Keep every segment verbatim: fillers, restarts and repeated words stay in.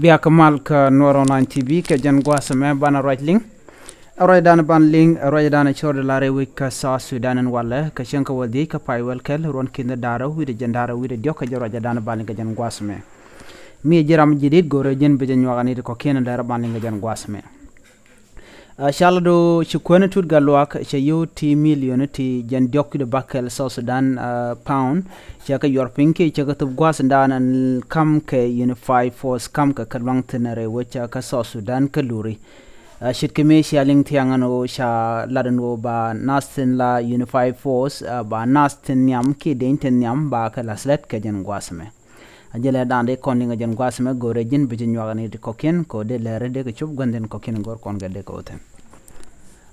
Bia kä mal kä Nuɔr Online T V kɛ jɛn gua̱a̱th ɛmɛ banɛ ruac liŋ. Ɛ ruacdan ban liŋ, ɛ ruacdan ɛ cɔɔr di la rɛy wec kä South Sudan ɛn walɛ, kä cieŋ kä wäl dhiec kä pay wäl kɛl, ruɔ̱n ki̱n da̱rä wi̱cdɛ jɛn da̱rä wi̱cdɛ diɔ̱k kɛ jɛ ruacdan ban liŋ kɛ jɛn gua̱a̱th ɛmɛ. Mi ji̱ ram ji̱ di̱t go̱rɛ ji̱n bi jɛ nyuak anit kɔ̱kiɛn da̱rä ban liŋ kɛ jɛn gua̱a̱th ɛmɛ. Ɛ, ca lat ɣöö ci kuäär ni Tut Gatluak cɛ yio̱w ti million ti jɛn diɔ̱k wi̱cdɛ bäkɛl South Sudan, ɛ, pound, cɛ kɛ yuɔr piny kiɛ cɛ kɛ thop gua̱a̱th in da̱a̱n ɛn ka̱m kɛ Unified Force ka̱m kɛ kɛ luaŋ thi̱n rɛy wec kä South Sudan kä Luri. Ɛ, ce̱tkɛ mëë cia liŋ thia̱a̱ŋ ɛn ɣöö ca lat ɛn ɣöö ba naath tin la Unified Force, ɛ, ba naath tin nhiam kiɛ deny tin nhiam ba kɛ la̱th lät kɛ jɛn gua̱a̱th ɛmɛ. A jɛ lɛ da̱a̱n dee kɔn liŋ a jɛn gua̱a̱th ɛmɛ go̱o̱rɛ ji̱n bi jɛ nyuak ni ti kɔ̱kiɛn kɛ ɣöö dee lɛr dee kɛ cop gua̱n thi̱n kɔ̱kiɛn go̱o̱r kɔn kɛ dee kɛ wä thi̱n.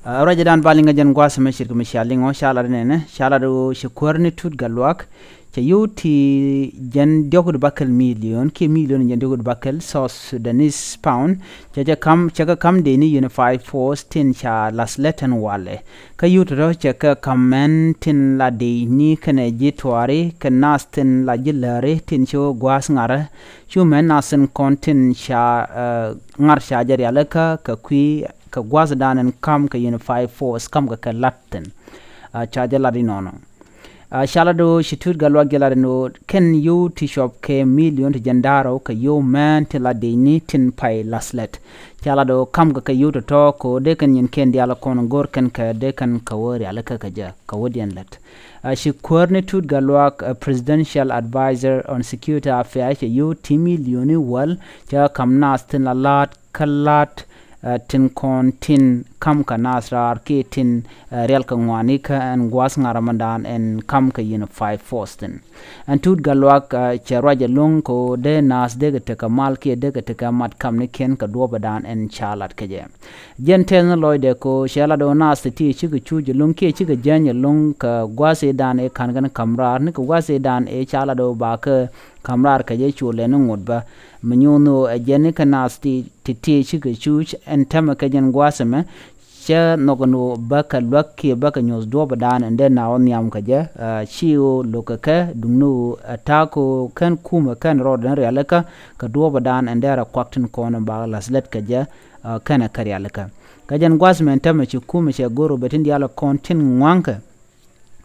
Ɛ, ruacdan ba liŋ a jɛn gua̱a̱th ɛmɛ ce̱tkɛ mi cia liŋ ɔ ca lat nɛnɛ ca lat ɣöö ci kuäär ni Tut Gatluak cɛ yio̱w ti jɛn diɔ̱k wi̱cdɛ bäkɛl million kiɛ million jɛn diɔ̱k wi̱cdɛ bäkɛl South Sudanese pound. Cɛ jɛ ka̱m, cɛ kɛ ka̱m dee ni Unified Force tin ca la̱th lät ɛn walɛ. Kä yio̱w tɔ̱tɔ̱ cɛ kɛ ka̱m mɛn tin la dee ni kɛnɛ ji̱ tuaari kɛ naath tin la ji̱ läri tin ci wä gua̱a̱th ŋa̱rä. Cu mɛn naath tin kɔn tin ca, ɛ, ŋa̱r ca jɛ rialikä kɛ kui̱ kɛ gua̱a̱thdan ɛn ka̱m kɛ Unified Force ka̱m kɛ kɛ la̱t thi̱n. Ɛ, ca jɛ lat inɔnɔ. Ɛ, ca lat ɣöö ci Tut Gatluak jɛ lat ɛn ɣöö kɛn yio̱w ti cuɔp kɛ million ti jɛn da̱rä kɛ yio̱w mɛn ti la dee ni tin pay la̱th lät. Ca lat ɣöö ka̱m kɛ kɛ yio̱w tɔ̱tɔ̱ kɛ ɣöö dee kɛn nyin kɛn diaal kɔn go̱o̱r kɛn kɛ dee kɛn kɛ wä rialikä kɛ jɛ kɛ wä diɛn lät. Ɛ, ci kuäär ni Tut Gatluak, ɛ, Presidential Advisor on Security Affairs cɛ yio̱w ti million i̱ wäl cɛ ka̱m naath tin la la̱t kä la̱t, ɛ, tin kɔn tin ka̱m kɛ naath raar kiɛ tin, ɛ, rial kɛ ŋuani kä ɛn gua̱a̱th ŋa̱r amändan ɛn ka̱m kɛ Unified Force thi̱n. Ɛn Tut Gatluak, ɛ, cɛ ruac ɛlɔ̱ŋ kɛ ɣöö dee naath dee kɛ tekɛ mal kiɛ dee kɛ tekɛ mat ka̱m ni kiɛn kɛ duɔ̱ɔ̱pädan ɛn ca lat kɛ jɛ. Jɛn tɛth ni lɔcdɛ kɛ ɣöö cɛ lat ɣöö naath ti ti cikɛ cuuc ɛlɔ̱ŋ kiɛ cikɛ jäny ɛlɔ̱ŋ kɛ gua̱a̱th i̱dan i̱ ka̱n kɛn ka̱m raar ni kɛ gua̱a̱th i̱dan i̱ ca lat ɣöö ba kɛ ka̱m raar kɛ jɛ cu lɛn ni ŋot bä. Mi nyuun ɣöö ɛ jɛn ni kɛ naath ti ti ti cikɛ cuuc ɛn tɛmɛ kɛ jɛn gua̱a̱th ɛmɛ. Cɛ nhɔk ni ɣöö bä kɛ luäk kiɛ bä kɛ nyuɔ̱th duɔ̱ɔ̱pädan ɛn dee na ɣä nhiam kɛ jɛ, ɛ, ci ɣöö lo̱kɛ kɛ duŋni ɣöö ɛ ta̱a̱ kɛ ɣöö kɛn kumɛ kɛn rɔɔdɛ ni rialikä kɛ duɔ̱ɔ̱pädan ɛn dee rɛ kuak tin kɔn ɛ ba la̱th lät kɛ jɛ, ɛ, kɛnɛ kɛ rialikä. Kɛ jɛn gua̱a̱th mɛn tɛmɛ ci kumɛ cɛ go̱r ɣöö bɛ tin diaal kɔn tin ŋua̱ŋkɛ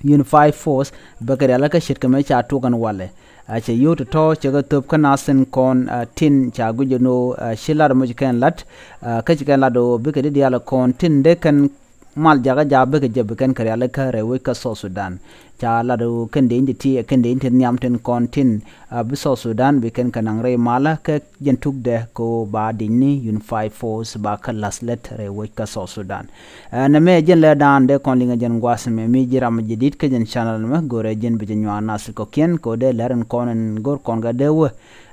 Unified Force bɛ kɛ rialikä ce̱tkɛ mɛ ca tuɔk ɛn walɛ. A cɛ yio̱w tɔ̱tɔ̱ cɛ kɛ thöp kä naath tin kɔn, a, tin ca guic ɛn ɣöö, a, ci lat ɛmɔ ci kɛn lat, a, kä ci kɛn lat ɣöö bikɛ di diaal kɔn tin dee kɛn mal jakä jaak bikɛ jɛ bi kɛn kɛ rialikä rɛy wec kä South Sudan. Ca lat ɣöö kɛn dee in ti ti kɛn dee in ti nhiam tin kɔn tin, a, bi South Sudan bi kɛn kɛ naŋ rɛy malä kɛ jɛn tukdɛ kɛ ɣöö ba di̱cni Unified Force ba kä la̱th lät rɛy wec kä South Sudan. Ɛ, nɛmɛ jɛn lɛ daan dee kɔn liŋ ɛ jɛn gua̱a̱th mɛ mi ji̱ ram jɛ di̱t kä jɛn channel mɛ go̱rɛ jɛn bi jɛ nyuak naath kɔ̱kiɛn kɛ ɣöö dee lɛr in kɔn in go̱r kɔn kɛ dee wä,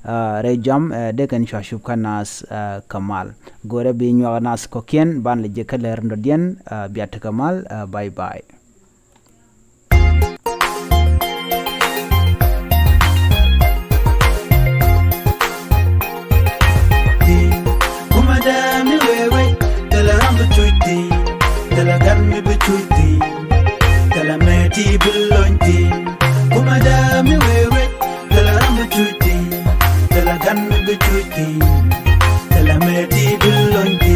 ɛ, rɛy jam, ɛ, dee kɛn cua cup kä naath, ɛ, kɛ mal. Go̱rɛ bi nyuak naath kɔ̱kiɛn ban lɛ jɛ kä lɛr in dɔ̱diɛn, ɛ, bia tekɛ mal, ɛ, bye bye. Kuma dee mi wee wee, thilɛ ram bi cuc thi̱n, thilɛ gan mi bi cuc thi̱n, thilɛ mɛ ti bi lony thi̱n. Kuma dee mi wee wee, thilɛ ram bi cuc thi̱n, thilɛ gan mi bi cuc thi̱n, thilɛ mɛ ti bi lony thi̱n.